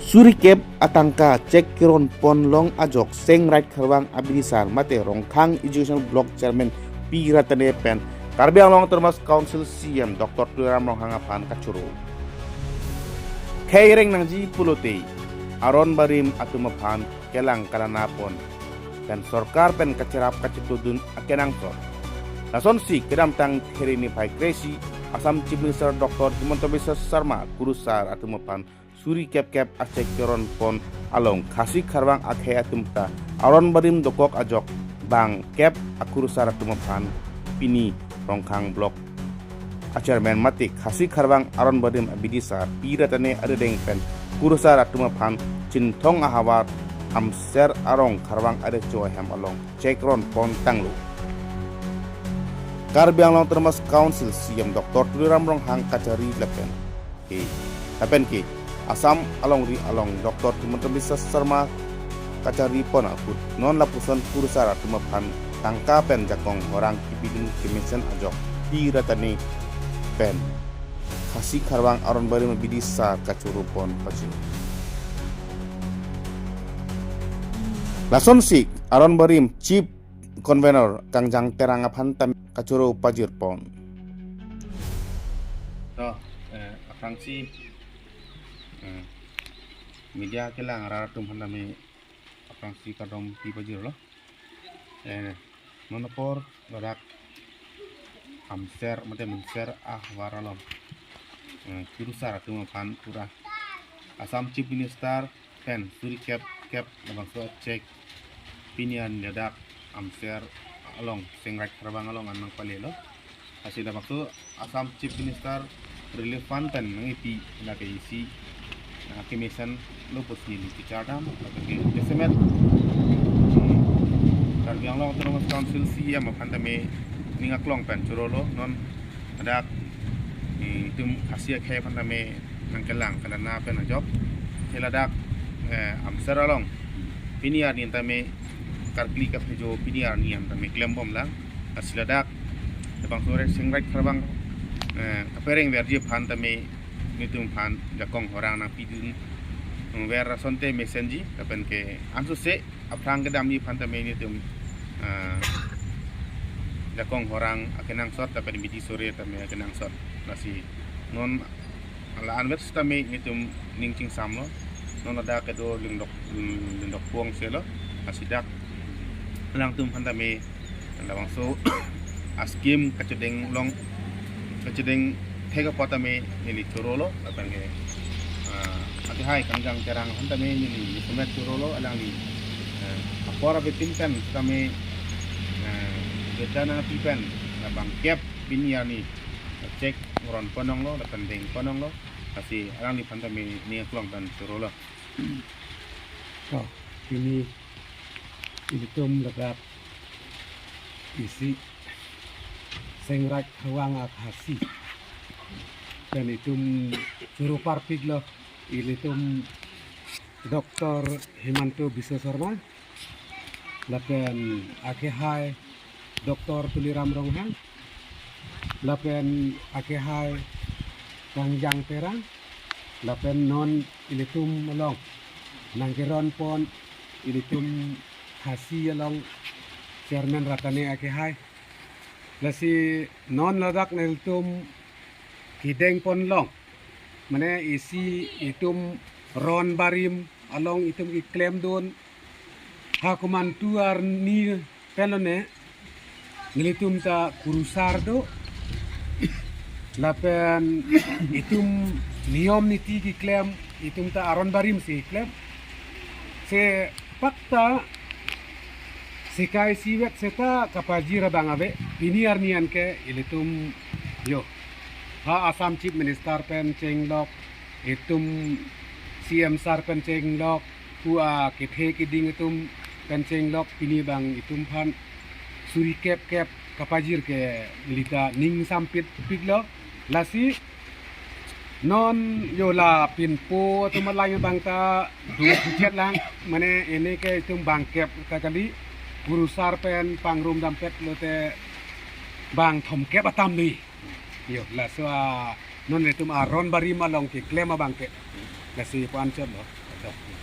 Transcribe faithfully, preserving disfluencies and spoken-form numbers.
Suri kep atangka cheque keron pon long ajok Sengrai Kharvang abidisar mate Rongkhang Education Block Chairman P Ratane pen Karbi Anglong Autonomous Council C E M Doctor Tuliram Ronghang aphan kachoro. Khei reng nangji pulote aron barim atum aphan kelang kalana pon pen sorkar pen kacherap kachetudun akenangsot. Lasonsi kedamtang Theri niphai kre-isi Assam Chief Minister Doctor Himanta Biswa Sarma kurusar atum aphan suri kep kep acheque keron pon along Khasi Kharvang akhei atum ta aron barim dokok ajok bang kep akurusar atum aphan pini Rongkhang Block a Chairman mate Khasi Kharvang aron barim abidisar P Ratane arideng pen kurusar atum aphan Chinthong ahavar Amser arong Kharvang arecho ahem along cheque ron pon tanglo. Karbi Anglong Autonomous Council C E M Doctor Tuliram Ronghang kachari lapen ke lapen ke Assam alongri along Doctor Himanta Biswa Sarma kachari pon ahut non lapuson kurusar atum aphan tangka pen jakong horang kipidun kemesen ajok P Ratane pen Khasi Kharvang aron barim abidisar kachoro pon pajir. Lasonsi aron barim Chief Convener Kangjang Terang aphan tam kachoro pajir pon. To, eh, aphrangsi, eh, media kelang arat atum aphan tame aphrangsi kardom pi pajirlo. Eh, non apor ladak Amser mate Amser ahavar along, eh, kurusar atum aphan pura Assam Chief Minister pen suri kep kep labangso cheque pini arni ladak Amser along Sengrai Kharvang along an nangpalelo. Lasi labangso Assam Chief Minister Relief Fund pen nangkipi lake isi, ah, kemesen lo pusi neli kechardam, lake jasemet, hmm, Karbi Anglong Autonomous Council C E M aphan tame ning aklong pen chorolo non ladak, eh, itum Khasi akhei aphan tame nangkelang kalana pen ajok. Ke ladak, eh, Amser along pini arni tame karkli kaphejo pini arni an tame klembom lang. Lasi ladak labangso Sengrai Kharvang, eh, kapereng verji aphan tame nelitum aphan jakong horang nangpidun, mm, ver asonte mesenji lapen ke ansose aphrang kedamji aphan tame nelitum, ah, jakong horang akenangsot lapen midi sore tame akenangsot. Lasi non la-an ver sitame nelitum ning chingsamlo. Non ladak kedo lingdok, lingdok puang selo. Lasi dak alangtum aphan tame labangso a-scheme kachedeng long, kachedeng thek apot tame neli chorolo lapen ke, ah, akehai Kangjang Terang aphan tame neli jasemet chorolo alangli, eh, apor abitin pen tame, eh, beta nangpi pen labang kep pini arni cheque ron pon longlo lapen deng pon longlo. Lasi alangliphan tame ning aklong pen chorolo. To, pini ilitum ladak isi Sengrai Kharvang a-Khasi pen itum choro parpiklo ilitum Doctor Himanta Biswa Sarma lapen akehai Doctor Tuliram Ronghang lapen akehai Kangjang Terang lapen non ilitum along nangkeron pon ilitum Khasi along Chairman Ratane akehai. Lasi non ladak nelitum kedeng pon long, mane isi itum ron barim along itum keklemdun ha komantu arni pelone nelitum ta kurusar do lapen itum niyom niti keklem, itum ta aron barim si keklem. Se pakta sikai sivet seta kapajir abang ave. Pini arni an ke ilitum yo ha Assam Chief Minister pen chenglok, itum C M sir pen chenglok, pu akethe keding atum pen chenglok pini abang itum aphan suri kep kep kapajir ke lita ning sampit piklo. Lasi non yo la pinpo atum alang abang ta du chet lang, mane ini ke itum bang kep ta kali, kurusar pen pangrum dampet lote bang thomkep atam ni. Yo, laso a non itum aron barim along keklem abang ke. Lasi pu-an chotlo. Chok.